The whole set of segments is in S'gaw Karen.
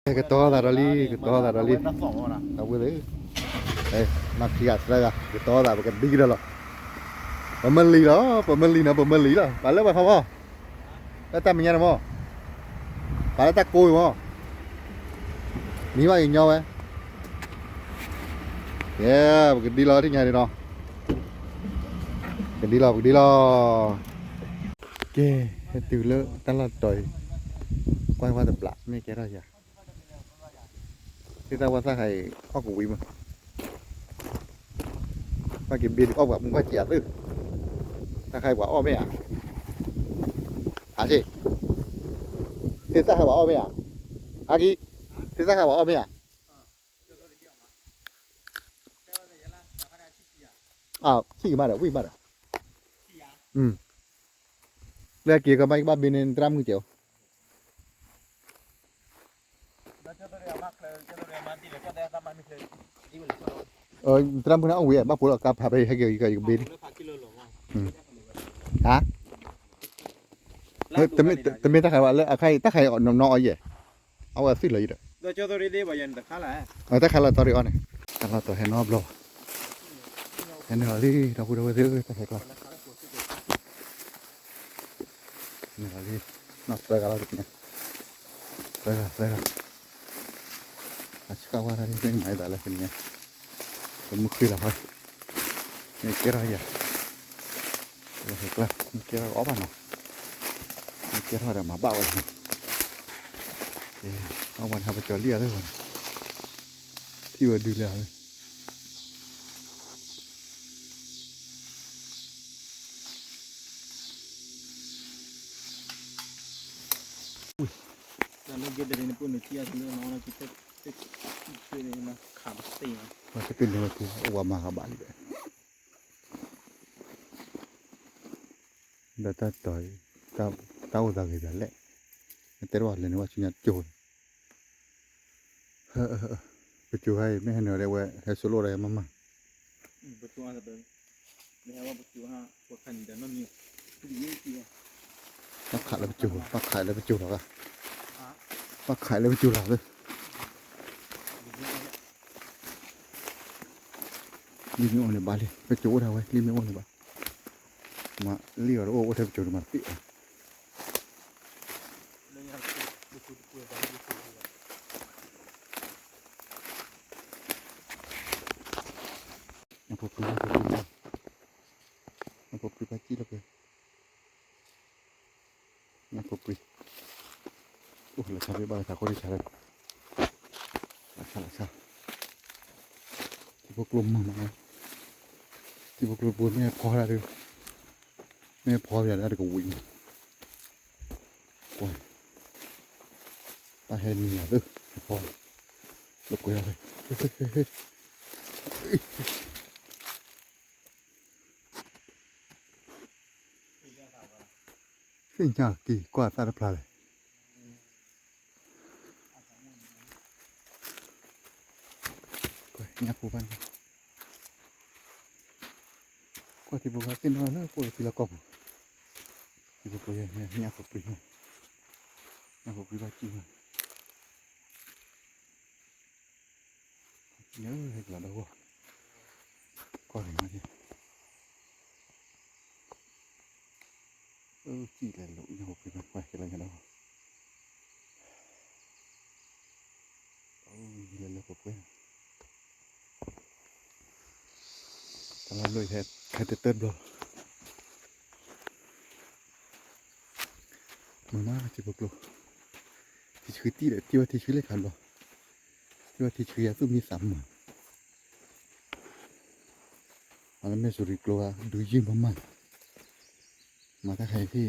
ကတီၤသးဒီးလံ, ကတီၤသးဒီးလံ, အဝဲသ့ၣ်, နီၢ်ခံဂၤသၢဂၤ ကတီၤသး ပကဒံကဒီးလီၤ, ပမ့ၢ်လံလီၤ, ပမ့ၢ်လံနီၤ ပမ့ၢ်လံလီၤ, ပာ်လၢပှၤခီမီၢ်, လၢတၢ်မဲာ်ညါန့ၣ်မီၢ်, ပာ်လၢတၢ်ကိးအံၤမီၢ်, မံဘၣ်ကညီဝဲ, ယဲ, ပကဒံလီၤထံၣ်ညါန့ၣ်နီၤ, ပကဒံလီၤ ပကဒံလီၤ, ကဲ, ဟဲတုၤလၢတၢ်လီၢ်တတီၤအံၤ, ကွၢ်ဝဲတဘျီ မ့ၢ်ကဲထီၣ်ယၤ သ့ၣ်သၣ်ဝဲသၣ်ခါအံၤ အီၣ်ကဝံၤမး, ဘၣ်က့ၤဘ့ဒုးအီၣ်ပှၤမူဘၣ်စံးအသု, သၣ်ခါအံၤပှၤအီၣ်မ့ၢ်ဧါ, ဟးစ့ၢ်, သ့ၣ်သၣ်ခါပှၤအီၣ်မ့ၢ်ဧါ, ဟးက့ၤ, သ့ၣ်သၣ်ခါပှၤအီၣ်မ့ၢ်ဧါ, အၢ ဆံၣ်ကမၣ်ဒီး ဝံၣ်မးဒီး, လၢက့ၤကမၣ်ဘၣ်ဘ့န့ၣ် သရၣ်မုၣ်ကဲး, သရၣ်မုၣ်န့ၣ်အီၣ်ဝံၤ ဘၣ်ဖိးလီၤကါဖးဖဲဟဲက့ၤကဘ့န့ၣ်, ဟါ, တမ့ၢ်တၢ်ခါဘၣ်လၢအခါအံၤ တၢ်ခါအံၤနီၢ်နီၢ်အီၤယဲၢ်, အဝဲသ့ၣ်လီၤယံၤဒီး, တၢ်ခါလၢအသီရ့အီၣ်န့ၣ်, တၢ်ခါလၢအသီရ့အီၣ်န့ၣ်, တၢ်လီၢ်တတီၤဟဲနီတဘျီဘၣ်, ဟဲနုာ်လီၤလံ ဒီပုၢ်ဒီဝဲၢ်သ့ၣ်ဧၢ တၢ်ဟဲကျီ နုာ်လီၤလံ, နီၢ်သၢဂၤလီၤတက့ၢ်, သၢဂၤသၢဂၤ, အဆှၣ်ဝါထီၣ်န့ၣ် မၤအသးလၢဖဲန့ၣ်, ပမုၢ်ဃ့လီၤဃီ, မ့ၢ်ကဲထီၣ်ယၤ, မ့ၢ်ကဲထီၣ်အီၣ်ဘၣ်နီၤ, မ့ၢ်ကဲထီၣ်ဒီးမၤဘၣ်ဝဲ, အီၣ်ဝဲန့ၣ် ဟးပကၠီၤလံဧါသ့ၣ်, ထံၣ်ဝဲဒုးလၢ တၢ်လၢဂ့ၢ်တရံးန့ၣ် ပှၤန့ၣ်ကံအါတလၢနီၤ တပ့ၤန့ၣ်ဝဲပူၤ အိၣ်ဝဲမၤကဘၣ်လံဒီး, ဒီးတၢ်တီၤအံၤ, တၢ်အိၣ်သးဂ့ၤဒၣ်လဲၣ်, နတဲတဘၣ်လဲၤန့ၣ် ဘၣ်ဆူညါကၠိန့ၣ် ပစိၤခါအံၤ မ့ၢ်ဟဲနုာ်ဒီးဝဲ ဟဲစိာ်လိာ်ဒီးမးမး, ဘၣ်ခးလၢပစိၤ, ဘၣ်ခးလၢပစိၤလီၤ, ဘၣ်ခးလၢပစိၤလီၤသ့ၣ်, လံမ့ၢ်အိၣ်န့ၣ်ဘၣ်လံ, ပစိၤအိၣ်ဒၣ်ဝဲ လံမ့ၢ်အိၣ်န့ၣ်ဘၣ်, မ့ၢ်လံအီၤတအိၣ်အိၣ်ထဲပစိၤတမးတသ့ၣ်ဧါ. ညၣ်ဖိပြံ, ညၣ်ဖိပြံ, ညၣ်ဖိပြံဘၣ်စံၣ်လီၤက့ၤ, ညၣ်ဖိပြံ, အိၣ်လီၤဆါဘ့ၣ်ဘၣ်လီၤဆါခိၣ်ဒံဆါလီၤ, လီၤဆါလီၤဆါ, ထံဖိကျိမၤမး, ထံဖိကျိတဘိမ့ၢ်ဖီဒၣ်ဒီး, မ့ၢ်ဖီပယၤဒၣ်တကဝံၤမး, ကွၢ်, တၢ်ဟဲနံၤယၤသ့ၣ်, ဖီ, လၢကွဲးဒၣ်သ့ၣ် သ့ၣ်ညါက့ၤကွၢ်သၣ်တဖျါလဲၣ်, ကွၢ်ညၣ်ဖိဘၣ်န့ၣ်, ကွၢ်ထံဖိကီၢ်သ့ၣ်နီၣ်လၢကိၣ်လၢထံလီၢ်ကီၢ်ပူၤ, ထံဖိကီၢ်ညၣ်ဖိပြံ, ညၣ်ဖိပြံဘၣ်စံၣ်မး ယဟဲကလီၤဒီဂီၢ်, ကွၢ်က့ၤမး, အၢ စံၣ်လဲၤလိာ်ညၣ်ဖိပြံမး ကွၢ်က့ၤလၢညါဒီဂီၢ်, အၢ လဲၤလၢပှဲၤပှဲၤ, တၢ်လီၢ်လၢဟဲတတၢၢ်တဘျီလီၤ, မုာ်မးထံဖိကျိ, ထံဆှံတံၢ်ဒီး ထံဝဲထံဆှံလၢခါဘျီ, ထံဝဲထံဆှံအသူၣ်မံသးမုာ် အလၢမ့ၢ်စူၤရံကျိဧါ ဒုးယုၢ်မးမး, မၤတၢ်ခါအံၤဖဲ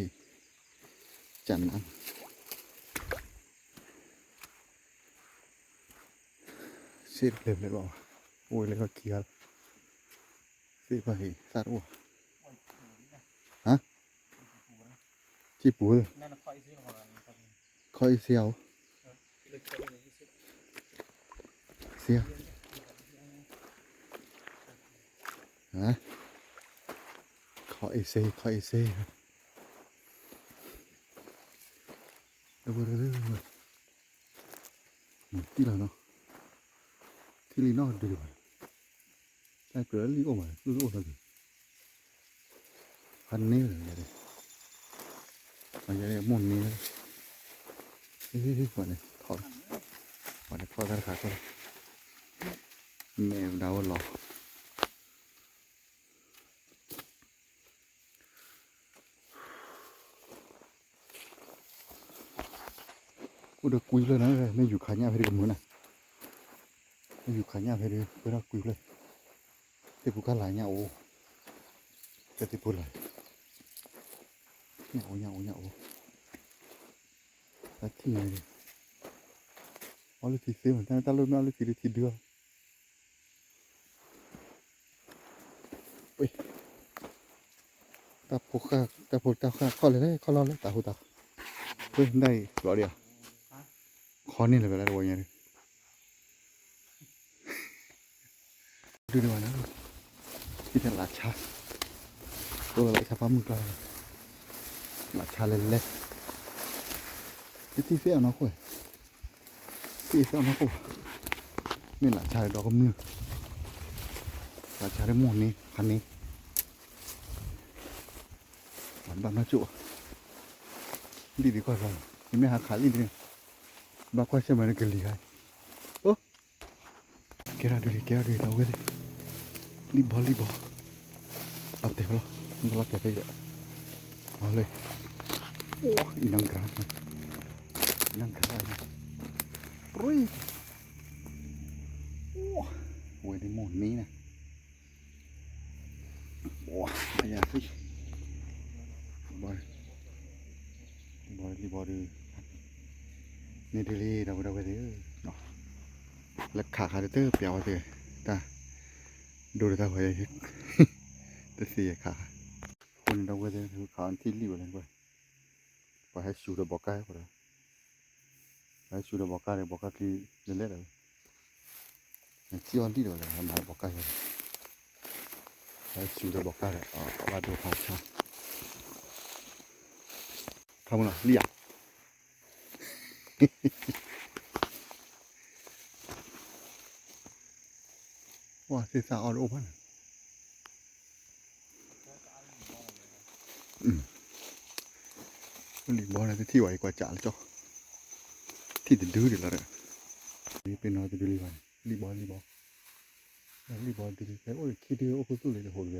ကနး စ့တဖျဲးဖျဲးဘၣ်, အိၣ်ဝဲလၢခံဂၤလီၤ, သ့ၣ်ဘၣ်ဟ့ၣ်သၣ်တအိၣ်, ဟါ, စ့ပူၤ, ခီအ့စ့ဧါ, စ့ဧါ, ခီအ့စ့ ခီအ့စ့, တဝဲတဝဲ, ထံၣ်လီၤနီၤ, ထံၣ်လံနီၤဒုးဘၣ်, တၢ်ကြၢးလံအိၣ်ဘၣ် လံအိၣ်လီၤက့ၤ, ဖးန့ၢ်လၢယၤဒၣ်, ယၤဒၣ်မိၢ်န့ၢ်, ပှၤန့ၣ်ထီၣ်, ပှၤန့ၣ်ထီၣ်တၢ်တခါခီလီၤ, မဲာ်ဝဲဒၣ်ဝဲလီၤ အိၣ်ဒီးကွံဖျၢၣ်န့ၣ် မ့ၢ်ယူၤခးညၣ်ဖဲဒၣ်ကမုာ်နၤ, မ့ၢ်ယူၤခးညၣ်ဖဲဒၣ် ပှဲၤထီၣ်ကွံဖျၢၣ်, သ့ၣ်ပူၤကၢ်လၤညၣ်အိၣ်, သ့ၣ်ပူၤလၤ, ညၣ်အိၣ်ညၣ်အိၣ်ညၣ်အိၣ်, တၢ်ထံၣ်န့ၣ်, အီလုၢ်ထံသ့မး တၢ်လၢမ့ၢ်အီလုၢ်ထံဒုးထံဒုးအီၤ တၢ်ဖိဃၢ် တၢ်ဖိတၢ်ဃၢ်ခီၣ်လဲၣ်လဲၣ် ခီၣ်လီၢ်လၢတၢ်ဟူတၢ်, ပှ့ၤဒၣ်အံၤ လီၤဒံးဧါ, ခီန့ၢ်လၢၤဝဲလၢတဝီညါန့ၣ်, ဒုးဒံးဘၣ်နၤ, ဟံးထဲလၢဆါ, တိၢ်လၢလၢဆါဖးမုၢ်ကျါ, လၢဆါလဲၣ်လဲၣ်, တထံၣ်သ့ၣ်အနီၢ်ခိၣ် သ့ၣ်သ့ၣ်အနီၢ်ခိၣ်ဘၣ်, မ့ၢ်လၢဆါဒီးကမျၢၢ်, လၢဆါဒီးမိၢ်န့ၢ် ဖးန့ၢ်, ဘၣ်နီၢ်ကၠိၣ်, လံၣ်ဒံးကွၢ်လီၤ, ယမ့ၢ်ဟးခးလံၣ်န့ၣ်, ဘၣ်ကွၢ်ဆၢၣ်မဲာ်ဒီးကလံၤခါ, အိၣ် ကဲထီၣ်ဒုးလံ ကဲထီၣ်ဒုးလံ ဒီပုၢ်ဝဲၢ်သ့ၣ်, လံၣ်ဘီလံၣ်ဘီ, လီၤတဲာ်ဖဲလီၤ လီၤတဲာ်ဖဲယဲ, အီၤလၢ, အံၤနၢ်ကရၢ, အံၤနၢ်ကရၢ, ပြံ, ဝဲဒၣ်မိၢ်န့ၢ်န့ၣ်, ဝါ အယၤသံ, ဘီ, လံၣ်ဘီဒုး, န့ၣ်ဒုးလံ ဒီပုၢ်ဝဲၢ်သ့ၣ်ဧၢ, လၢခးခါဒုးတပျးဝဲသ့ၣ်, တၢ်, ဒိၣ်ဒီးတၢ်ဝဲ, တသ့ယခး, အဃိန့ၣ်ဒီပုၢ်ဝဲၢ်သ့ၣ် ခးအီၤထံၣ်လံၣ်ဝဲလဲၣ်, ပှၤဟဲစူၤဒီးဘီကၢ်ဟဲဃိဒီး ဟဲစူၤဒီးဘီကၢ်ဒီး ဘီကၢ်ချံလဲၤလဲၣ်ဒီး, နစံၣ်အီၤလံၣ်ဒီးလဲၣ် ဟဲမၤဒီးဘီကၢ်ဟဲ, ဟဲစူၤဒီးဘီကၢ်ဒီး ဘၣ်ဒိဖးဆါ, ခါမုၢ်လီၤ လံၣ်ဧါ, ဝါ သ့ၣ်သၣ်အီၣ်တအိၣ်ဘၣ်န့ၣ် လံၣ်ဘီန့ၣ် တထံၣ်ဝဲအံၤကွၢ်စးလၢကၠီ, ထံၣ်တဒုဒံးလီၤဒီး, ပ့ၤနီၣ်တဒုလံဘၣ်န့ၣ် လံၣ်ဘီလံၣ်ဘီ, လံၣ်ဘီဒုလံ ဖဲအိၣ်ဒီးခံဒုအိၣ်ခိၣ်သူၣ်လံဒီးဟိးတဂဲၤလီၤ ဟါ, သ့ၣ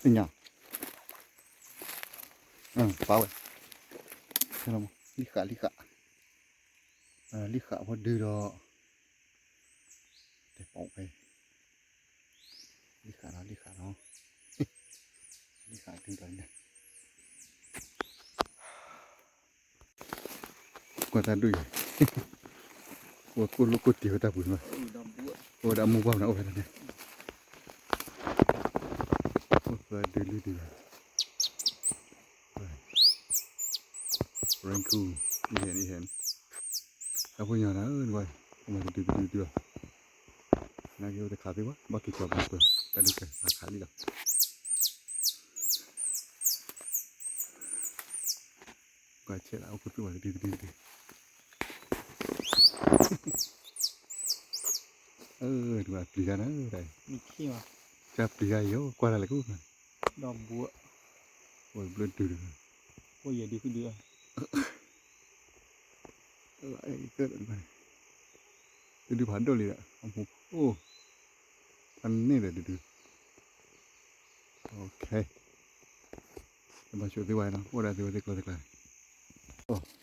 ်ညါ, ပာ်ဝဲ, လံၣ်ဃာ်လံၣ်ဃာ်, လံၣ်ဃာ်ဖိဒုဒီး, တဲပီဝဲ, လံၣ်ဃာ်လီၤလံၣ်ဃာ်လီၤ, လံၣ်ဃာ်ဒုဒီးန့ၣ် ကွၢ်တၢ်ဒိၣ်ယဲၢ်, အိၣ်ကိၣ်လိၣ်ကိၣ်တံၢ်ဝဲတၢ်ပူၤန့ၣ်, အိၣ်ဝဲဒၣ်အမိၢ်ပှၢ်မနုၤအိၣ်ဖဲလဲၣ်န့ၣ်, အိၣ်သၢဒုလွံၢ်ဒု, ရန်ကုန်, အံၤဟဲ, အံၤဟဲ, အဖိညီနၤဧၢ, မၤတဒုတဒုတဒု, နာ်က့အိၣ်တခါသ့ဝဲ ဘၣ်က့ၤကီၤပူၤကွဲၤ တၢ်ဒုးကဲၤခးလံလီၤ ကွၢ်ဆဲးလၢအခိၣ်သူၣ်ဝဲတဒုတဒုတဒု, အၢ ဒုးဘၣ်ပျံၤတၢ်နၤ, ကၢ်ပျံၤတၢ်ယိၤ ကွၢ်တၢ်လဲၤကူၣ်, ဒီဘိ, အိၣ်ဘျၢဒုး, အိၣ်ယဲၢ်ဒုးဃုဒုး, တဒုးဖးဒိၣ်လံဒီး အိၣ်, ဖးန့ၢ်ဒီးတဒု, ဘၣ်ဆိၣ်သ့ဝဲနီၤ အိၣ်ဒၣ်သ့ဝဲသ့ၣ်ကျိၤသ့ၣ်ကျါန့ၣ်,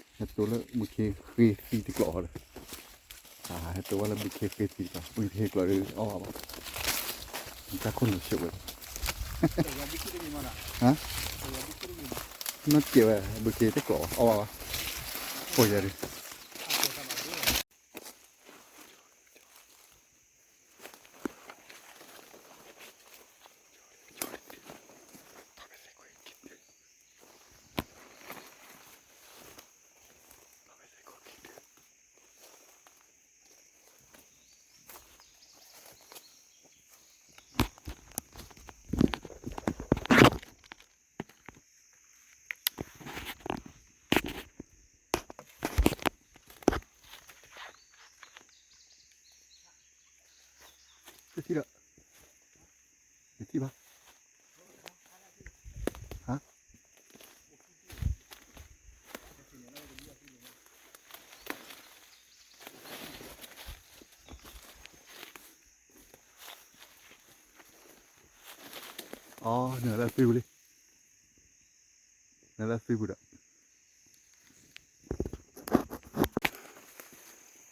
ဟဲတိလၢဘုခ့ဃ့သံတကျိာ်ဒီး, ဟဲတိဝဲလၢဘုခ့ဃ့သံတကျိာ် ဘုခ့ကျိာ်ဒီး အီၣ်ဘၣ်, တၢ်ခိၣ်နူာ်ဆိးဝဲ, ဟါ, နီၢ်ကဲးဝဲ ဘုခ့တကျိာ်ဘၣ် အီၣ်ဘၣ်ဘၣ်, အိၣ်ယဲၢ်ဒုး ထီၣ်ဖဲသဲခိၣ်ခံဒုး, ထီၣ်ဖဲသဲခိၣ်ခံဒုး, ထံၣ်ဘၣ်, ဟါ, အီ နလၢသုပူၤလံ, နလၢသုပူၤဒီး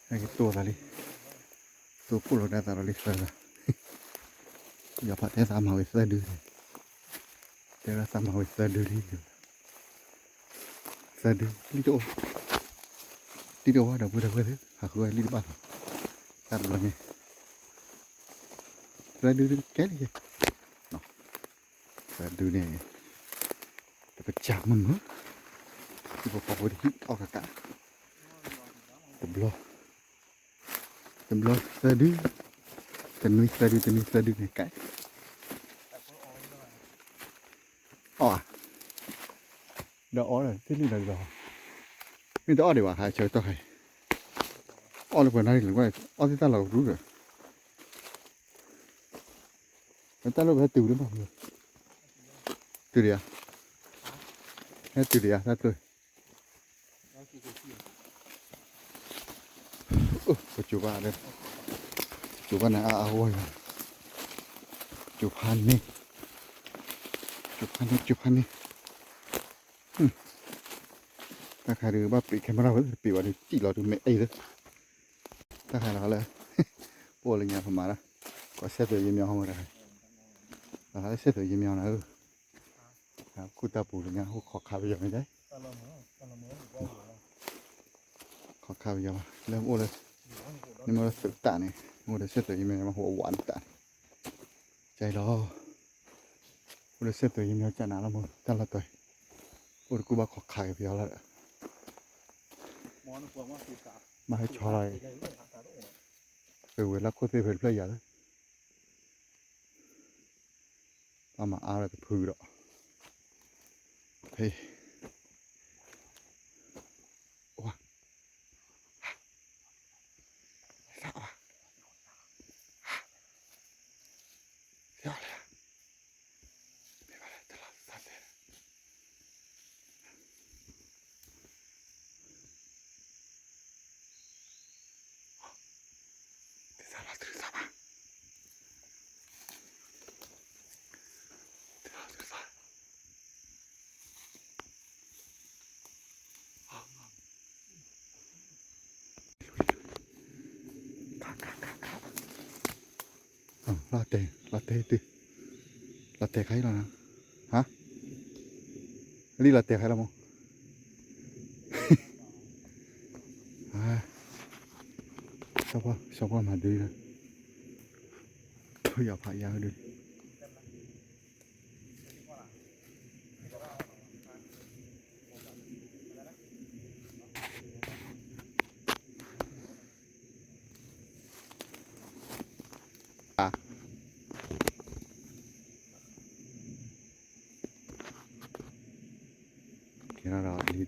ဟဲက့ၤတိၢ်သးလံ, တိၢ်ဖှိၣ်လီၤဒၣ်သးဒီးလံသၢဂၤ, ယဖးတဲသးမၤဝံၤသၢဒု, တဲဝဲဒၣ်သးမၤဝံၤသၢဒုလံ, သၢဒု, လံၣ်တအိၣ်, လံၣ်တအိၣ်ဘၣ်ဒီပုၢ်ဒီဝဲၢ်သ့ၣ် ဟးဃုဝဲလံၣ်တဘၣ်လီၤ, တၢ်တဘျီန့ၣ် သၢဒုကဲလံ, သၢဒုန့ၣ် တပစၢ်မုၢ်မုၢ်, ပကီၢ်ဖိတဟံၣ်အီၣ်ကကး, တဘျီ, တဘျီသၢဒု, တနွံသၢဒု တနွံသၢဒုန့ၣ်ကဲ, အီၣ်ဧါ, ဒီးအီၣ်ဒီးသ့ၣ်နုာ်ဒီးဒီး, မ့ၢ်တအီၣ်ဒံးဘၣ် ဟးဆၢကတီၢ်ခါအံၤ, အီၣ်လၢပှဲၤနၣ်ရံၣ်လၢၤ, အီၣ်သ့ၣ်တၢ်လီၤကရူၢ်ဒီး, တၢ်လိၣ်ဖဲတုၤလၢမး, တုၤဒံးဧါ, ဟဲတုၤဒံးဧါ တၢ်တိၢ် ပစိၤဘၣ်ဒီး, စိၤဘၣ်န့ၣ်အါအါဂီၢ်ဂီၢ်, စိၤဖးန့ၣ်, စိၤဖးန့ၣ် စိၤဖးန့ၣ်, တၢ်ခါဒုးဘၣ်ပ့ၤ camera ဝဲ ပ့ၤဝဲဒုးစံၣ်လီၤဒုးမ့ၢ်အဲၣ်လၢ, တၢ်ခါလီၤလၢ, ပအိၣ်လၢညါပမၤလၢ, ကီးစဲသိးယမီၤဟီမတၤ, လီၤလၢစဲသိးယမီၤနၤဧၢ ကူၣ်တၢ်ပူၤလၢညါ ဟိၣ်ခိးခးပယီၤမ့ၢ်, ခိးခးပယီၤဘၣ် လၢအိၣ်လၢ, နမ့ၢ်လၢသုးတၢ်န့ၣ် အိၣ်ဒီးစဲသိးယမီၤမး ဟိၣ်အဝးတၢ်န့ၣ်, ကဲလီၤ, အိၣ်ဒီးစဲသိးယမီၤကနၤလီၤမး တၢ်လီၤတဲာ်, အိၣ်တကူၣ်ဘၣ်ခိးခးက့ၤပယီၤလီၤဒီး, ဘၣ်ဟဲဆီလီၤ, ပဝဲလၢခိၣ်သ့ၣ်ဖဲတဖျၢၣ်ယၤလၢ ပမၤအါဝဲတဖုဒီး, ဖဲ, ဝါ, သးအီ, သးအီလၢ, မ့ၢ်ဘၣ်လၢတလီၤသးတဲ သးလီၤတသးဘၣ်, သးလီၤတသး, ခါခါခါခါ, လီၤတဲာ် လီၤတဲာ်တုၤ, လီၤတဲာ်ခါအံၤလီၤနၤ, ဟါ, လံလီၤတဲာ်ခါလီၤမး စီၤပီၢ် စီၤပီၢ်မၤဒုးလီၤ, ယီၤဖးယါဒုး, ကဲထီ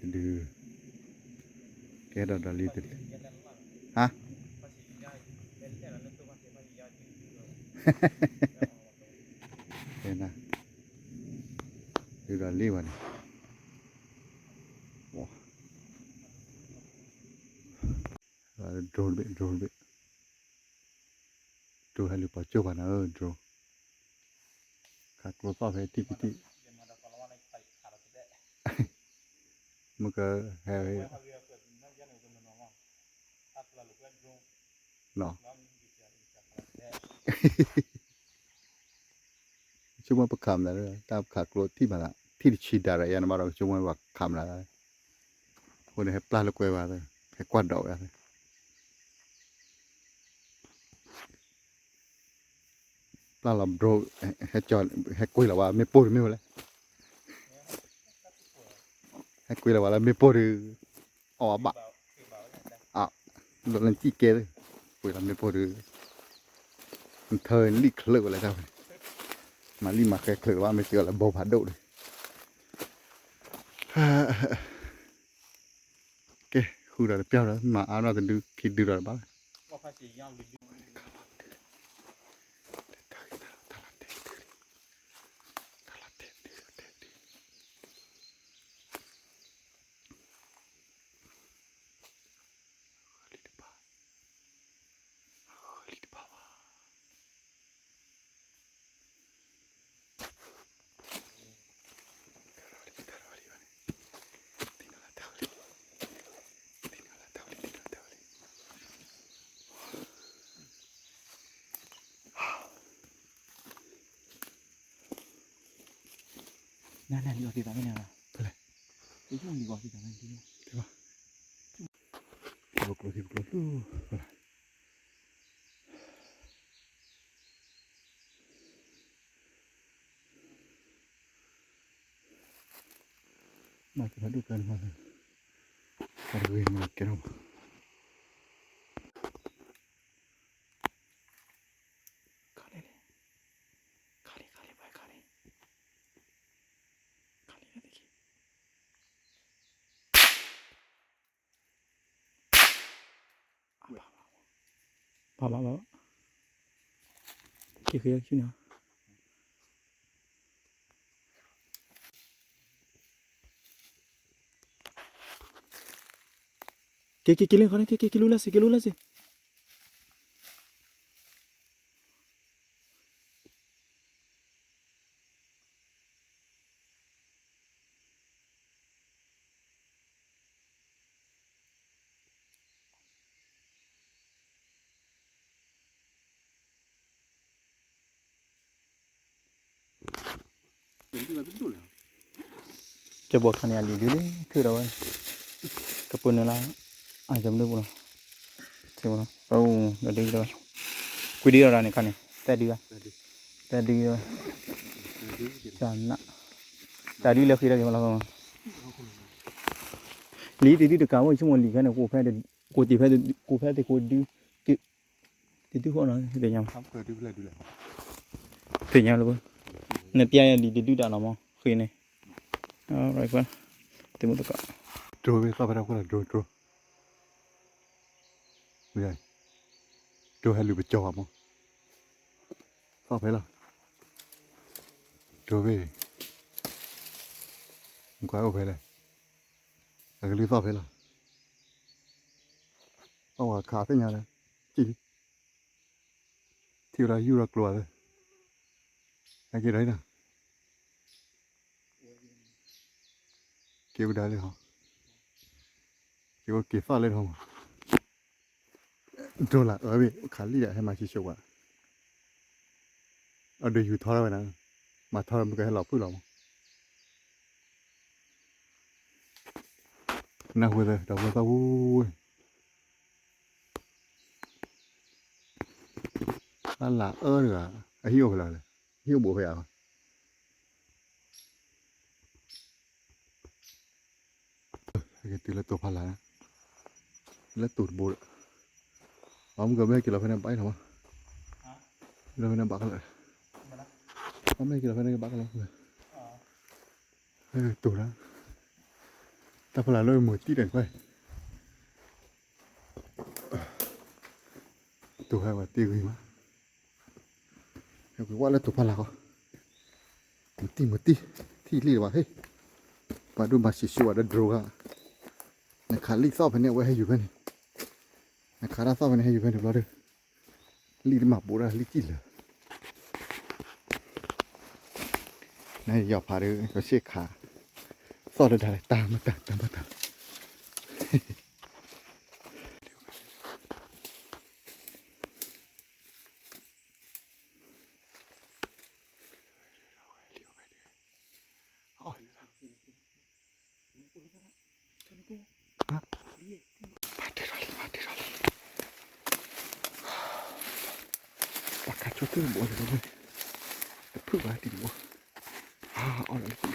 ၣ်ဒီးလံတဒု, ကဲထီၣ်ဒီးလံတဒု, ဟါ, ကဲနၤ, ဒုးဒီးလံဝဲန့ၣ်, drone တဘ့ၣ် drone တဘ့ၣ် drone ဟဲလၢပှၤကၠိၢ်ပှၤနၤဧၢ drone, ခးကျိသီၣ်ဖဲထံၣ်ပထံၣ်, မ့ၢ်ကဟဲဝဲ, ဆိကမိၣ်ပခးမနုၤ, တၢ်ပခးကျိထံၣ်မးသး ထံၣ်တဆံဒၣ်ရၣ်ယါန့ၣ်ဘၣ်ဒီး ဆိကမိၣ်ပှၤခးမနုၤ, အဃိန့ၣ် ဟဲပျၢ်လၢကွဲဝဲ, ဟဲကွၢ်ဒိးဝဲ, ပျၢ်လီၤ drone, ဟဲကွံာ်လီၤဝဲမ့ၣ်ပိၢ်တမ့ၢ်ဝဲလဲၣ်, ဟဲကွံာ်လီၤဝဲလၢမ့ၣ်ပိၢ်ဒီး, အီၣ်ဝဲဘၣ်, လီၤလၢနစံၣ်ကဲသ့, ကွံာ်လီၤမ့ၣ်ပိၢ်ဒီး, နထၢလံၣ်ချၢးဝဲလဲၣ်တၢ်ဝဲ, မၤလံၣ်မၤဃဲချၢးဘၣ် မ့ၢ်စံးအီၤလၢဘိဖးဒိၣ်ဒီး ကဲ, ဃုဒီးတပျၢ်ဒီး မၤအါထီၣ်တဒုခံဒုဒီးတဘၣ်လၢ, တၢ်လီၤတဲာ်တဒုလံ နနလံၤအီၤသ့ၣ်သးဖဲန့ၣ်လီၤ, ဖဲလဲၣ်, လံၤအီၤသ့ၣ်သးဖဲန့ၣ်, ပကျိၤသံပကျိၤသူၣ်, မၤက့ၤဖးဒိၣ်ကါန့ၣ်မး, တၢ်တဂ့ၤမ့ၢ်ကဲထီၣ်မး, ခါလံ, ခါလံ, ခါလံ, ခါလံ, ခါလံ, ဘၣ်ဘၣ်ဘၣ်, က့ၤဃ့ဆူန့ၣ်, က့ၤက့ၤက့ၤလၢခီန့ၣ်, က့ၤက့ၤက့ၤလူလၢစ့ၢ်, က့ၤလူလၢစ့ၢ်. ကဲဘီခါန့ၣ် အလံၤဒုးလံ ခုၣ်ဒီးဝဲ, ကပၢနုာ်လၢ အယမနုၤပူၤလီၤ, ပအိၣ်ဒီးဒုးဒီးဝဲ, ကွံဒုးဒီးတၢ်န့ၣ်ခါန့ၣ် သၢဒု, သၢဒုဝဲ, န, တၢ်ဒုးလၢဃ့တၢ်က့ၤလီၤ, လံၤတဒုတကးဝဲ ဆိကမိၣ်လံၤခဲန့ၣ် ကိးဖဲ, ကိးတ့ၢ်ဖဲ, ကိးဖဲသ့ၣ်ကိးဒု, တဒုဃီနီၤ သ့ၣ်ညါ, သ့ၣ်ညါလၢ, နပျဲယလံၤတဒုတၢ်နီၤမး ဃ့န့ၣ်, သ့ၣ်မတကး, drone မ့ၢ်သီၣ်ဖဲတၢ်ခိၣ်လၢ drone, drone, ဒိဟဲလူၤပကၠီၤဘၣ်မး, သီၣ်ဖဲလီၤ, ဒိဘ့ၣ်, နကွၢ်အိၣ်ဖဲလဲၣ်, အကလုၢ်သီၣ်ဖဲလီၤ, အဝဲခးသ့ၣ်ညါလၢ, ကံၣ်လံ, ထံၣ်ဝဲဒၣ်ယူၢ်ဒီးကျိၤအသး, ဟဲက့ၤဒီးနီၤ က့ၤဝဲဒၣ်လံဟီ, က့ၤအိၣ်က့ၤသီၣ်လၢထီမး, drone လၢအၢဘ့ၣ် ခးလံၣ်ဒီးဟဲမၤဆံးဆှိးဝဲ, အဒုးယူၤထီထီၣ်ဝဲဒၣ်, မၤထီထီၣ်မုၢ်ကဟဲလီၤဖုၣ်လီၤမး, နၢ်ဟူသၢ ဒီပုၢ်ဝဲၢ်သီၣ်ဝဲ တၢ်လၢအၢတဂၤ, အဟံၣ်အိၣ်ဖဲလဲၣ်, ဟံၣ်အိၣ်ဘူးဖဲအါ, ဟဲက့ၤတုၤလၢတိၤဖးလၢ်, လၢတိၤတဘိဒီး, အမုၢ်ကမ့ၢ်ဟဲက့ၤလီၤဖဲန့ၣ်ဘၣ်လီၤမး, လီၤဖဲန့ၣ်ဘၣ်ကလီၤ, အမ့ၢ်ဟဲက့ၤလီၤဖဲန့ၣ်ဘၣ်ကလီၤ, တိၤလၢ, တၢ်ဖးလၢ်လၢမုၢ်တံၢ်တၢ်န့ၣ်, တိၤဟဲဝဲတ့ဂ့ၤမး, ဟဲကွံာ်ဝဲလၢတိၤဖးလၢ်ဃီ, မုၢ်တံၢ်မုၢ်တံၢ်, ထံၣ်လံတဘၣ်ဟ့ၣ်, ပှၤဒိၣ်မၤဆံးဆူဝဲဒီး drone ဂၤ, နခးလံၣ်သီၣ်ဖဲန့ၣ် အဝဲဟဲယူၤဖဲန့ၣ်, နခးတၢ်သီၣ်ဖဲန့ၣ် ဟဲယူၤဖဲန့ၣ်တဘျီဒီး, လံၣ်တမၤဘူးဒၣ်လံၣ်ကံၣ်လၢာ် နယီၤဖးဒီး ကဆ့ၣ်ခး, သီၣ်တဒါလၢတၢ်မတၤတၢ်မတၤ, မၤတ့ထီၣ်လံ မၤတ့ထီၣ်လံ, ပှၤခးဆိသုတဘိလၢၤ, တဖုၣ်ဘၣ်တံၤတဘိ, အီၣ်လီၤလၢသံ,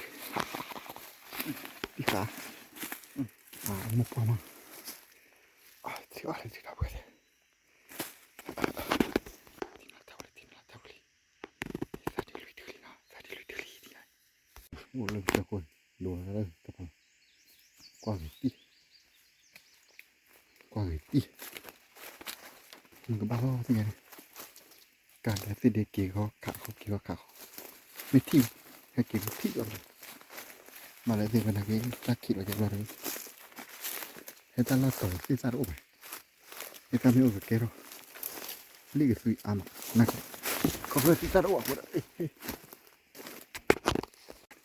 တံၢ်ဃာ်, အမိၢ်ပှၢ်မး, ထံၣ်အီၣ်လၢသံဒီပုၢ်ဝဲၢ်သ့ၣ်, ထံၣ်နလၢတၢ်ဝဲလၢ ထံၣ်နလၢတၢ်ဝဲလၢ, သးဒ်လွံၢ်တုၤလံနီၤ သးဒ်လွံၢ်တုၤလံ, အိၣ်လၢကစၢၢ်ခိၣ်လိၤလၢကပၤ, ကွၢ်ဂ့ၤတံၢ်, ကွၢ်ဂ့ၤတံၢ်, မ့ၢ်ကဘၣ်လီၤသ့ၣ်ညါန့ၣ်, ကၢ်ဒဲးသ့ၣ်ဒဲးက့ၤဃီခးဃီက့ၤဃီခးဃီ, မ့ၢ်ထံၣ်, ဟဲက့ၤမ့ၢ်ထံၣ်လီၤ, မၤလၢသ့ၣ်ဝဲနာ်က့ၤ တၢ်ခံးလီၤက့ၤဘျီဒီး, ဟဲတၢ်လီၢ်တီၤသ့ၣ်သၣ်တအိၣ်ဘၣ်, ဟဲတၢ်မ့ၢ်အိၣ်ကကဲထီၣ်, လံၣ်ကသွံအါမး, နာ်က့ၤ, ခီဖျိသ့ၣ်သၣ်တအိၣ်ဘၣ်အဃိ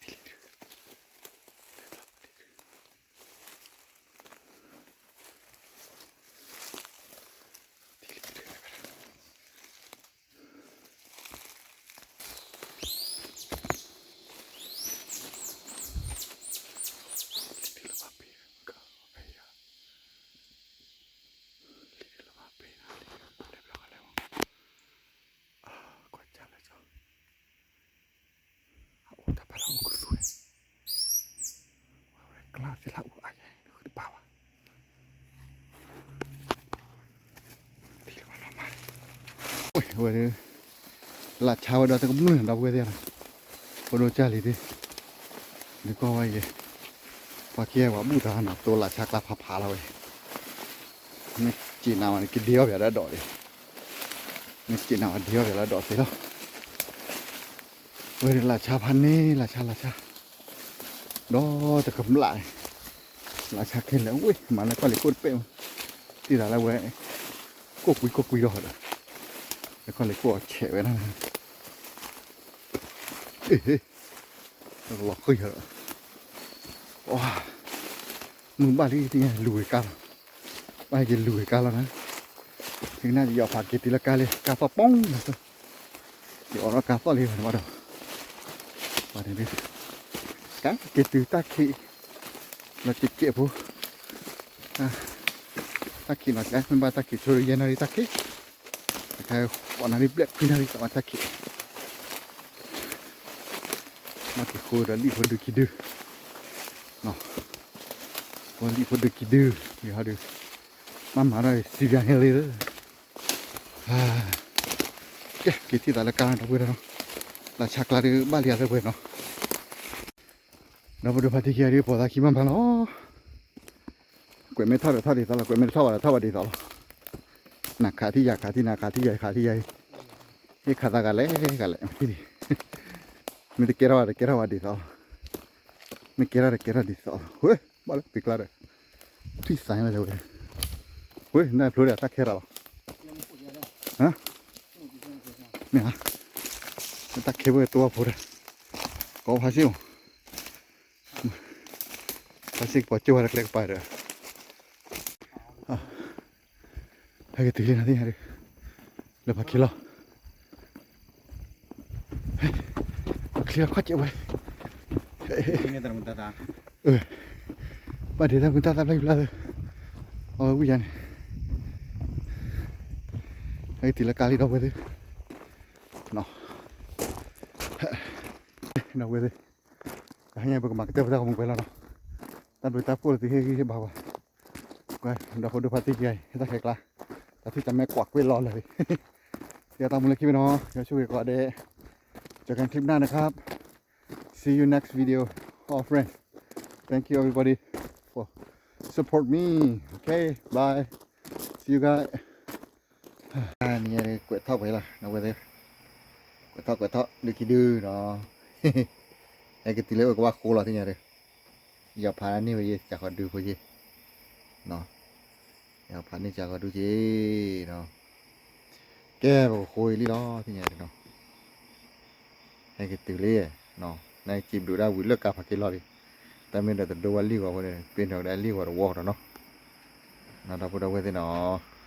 ဒီး ထံၣ်လံတထံၣ်လံ, ထံၣ်လံတထံၣ်လံ, တၢ်ဖးလၢအိၣ်ကသူဝဲ, ဝဲကျါသ့ၣ်လၢအိၣ်အါယဲ တဘၣ်ဘၣ်. ဝဲ, လၢ်ဆါဝဲဒီးတကမျၢၢ်ဒီပုၢ်ဝဲၢ်သ့ၣ်နီၤ, ဖိဒိၣ်ကၢ်လံၤသ့ၣ်, ဒုးကွၢ်ဝဲယဲ, ပှၤကဲပှၤဘူၣ်သးနီၤ တိလၢ်ဆါကျါဖးဖးလီၤဝဲ, မ့ၢ်စံးနၤဝဲန့ၣ် ကဒ့အီၣ်ပၠးလၢအဒိးန့ၣ်, မ့ၢ်စံးနၤဝဲဒ့အီၣ်ပၠးလၢအဒိးသ့လီၤ. ဝဲဒၣ်လၢ်ဆါဖးန့ၣ် လၢ်ဆါ လၢ်ဆါ, ဒီးတကမျၢၢ်, လၢ်ဆါခဲလၢာ်ဝဲ မၤလၢကီၢ်လံၤခိၣ်တပဲၢ်, တံၢ်သးလၢဝဲ, ကိၢ်ကွံကိၢ်ကွံဒီး, လၢကီၢ်လံၤခိၣ်အီၤဆဲးဝဲဒၣ်, အ့, လီၤဃံၤဒီး, မုၢ်ဘၣ်လံတညါလူၤဝဲကါလီၤ, ဘၣ်က့ၤလူၤဝဲကါလီၤနၤ, သနာ်ယအီၣ်ဖးက့ၤတုၤလၢကါလံ ကါသီၣ်ပူၤလီၤ, ယအီၣ်ဒီးကါသီၣ်လံဘၣ်ဒီး, ပှၤန့ၣ်ဒုး, ကါက့ၤတုၤတၢ်ခံး, လီၤကဲးကဲးဖိ, တၢ်ခံးနီၤ ကါမ့ၢ်ဘၣ်တၢ်ခံးဆိယဲၢ်နၣ်ရံၣ်တၢ်ခံး, တခါဃိးနၣ်ရံၣ်ဘျဲၣ်ခွံနၣ်ရံၣ်ကဘၣ်တၢ်ခံး, မၤက့ၤဃိဒီးလံာ်ဖိဒုးခံဒု, ဖိလံာ်ဖိဒုးခံဒု, ယဟီဒုး, မၤမၤဒီးစံးဘၣ်န့ၣ်လံ, ကဲ က့ၤထံၣ်သးလၢကါဒီပုၢ်ဝဲၢ်နီၤ, လၢ်ဆါကျါဒုးဘၣ်လံယၤလၢပှဲၤနီၤ, ဒီပုၢ်ဝဲၢ်ဖါတံၢ်ခံဂၤဒုး ပိာ်သးခံမးမးလီၤ. ကွဲးမ့ၢ်ထီၣ်ဒီးထီၣ်ဒ်သိးလီၤ, ကွဲးမ့ၢ်တထီၣ်ဘၣ်ဒီးထီၣ်ဘၣ်ဒ်သိးလီၤ. နခးထံၣ်ယၤခးထံၣ် နခးထံၣ်ယၤခးထံၣ်ယၤ, ဟ့ၣ်ခးသးဂၤလဲၣ်ဂၤလဲၣ်, မ့ၢ်တကဲထီၣ်ဘၣ်ဒီးကဲထီၣ်ဘၣ်ဒ်သိးလီၤ, မ့ၢ်ကဲထီၣ်ဒီးကဲထီၣ်ဒ်သိးလီၤ. ဝဲ ဘၣ်လၢပံၤကျါဒီး, ထွံၣ်သးဝဲလဲၣ်ဝဲ, ဝဲ နဖျိဒီးတၢ်ခဲတၢ်လီၤ, မ့ၢ်ဧါ, တၢ်ခဲဝဲတိၢ်ဖိဒီး, ကိးဖးစ့ၣ်မး ဖါစ့ၣ်ကပီၤကၠိဝဲတကျဲကပၤဒီး, ဟဲက့ၤတုၤလံနၤသ့ၣ်ညါဒီး, လၢပှၤချံလီၤ, ပှၤချံလီၤခီၣ်စဲးဝဲ, ဘၣ်ဒ့တၢ်မုာ်တၢ်သၣ်ဖျၢၣ်ဖျါသ့, အဝဲဝံယၤန့ၣ်, ဟဲက့ၤတုၤလၢကါလံဒီပုၢ်ဝဲၢ်သ့ၣ်, ဒီပုၢ်ဝဲၢ်သ့ၣ်, တဟါညါပကမၤကတၢၢ်ပတၢ်ဂီၤမူပှဲၤလီၤနီၤ, တၢ်ဘျုးတၢ်ဖှိၣ်လၢသုဟ့ၣ်ဂံၢ်ဟ့ၣ်ဘါပှၤ, ဒီပုၢ်ဝဲၢ်ဖါတံၢ်ခံဂၤအံၤ ဟ့ၣ်တၢ်ခဲကျါ, တၢ်ထံၣ်တၢ်မဲာ်ကွၢ်ကွ့ၢ်လီၤလၢာ်လံ, ယတၢ်မူလၢခံဘ့ၣ်နီၤ, ယွၤဆိၣ်ဂ့ၤကိးဂၤဒဲး, เจอกันคลิปหน้านะครับ, see you next video, all friends, thank you everybody for support me, okay, bye, see you guys. န့ၣ်ကွဲးထီၣ်ပှဲၤလီၤ ဒီပုၢ်ဝဲၢ်သ့ၣ်, ကွဲးထီၣ်ကွဲးထီၣ်ဒုးခံဒုနီၤ, ဟဲက့ၤတုၤလၢအိၣ်ကဘၣ်ဃိလီၤသ့ၣ်ညါဒီး, ယဖးန့ၢ်ဝဲယစှၤဃီၤဒုဖိယ့ၣ်, ယဖးန့ၢ်စှၤဃီၤဒုက့ၤနီၤ, ကဲပကဃိအံၤလံလီၤသ့ၣ်ညါဒီးနီၤ, ဟဲက့ၤတုၤလံ, နစံးဘျုးဒၣ်ဝံၤလၢကါဖးက့ၤလီၤလံ, တၢ်မ့ၢ်ဒီးတဒိဝဲလံၢ်ဂီၤဖိန့ၣ် ပ့ၤနီၣ်ကဒါလံၢ်ဂီၤတဝီဒီးနီၤ, ဒီပုၢ်ဒီဝဲၢ်သ့ၣ်နီၤ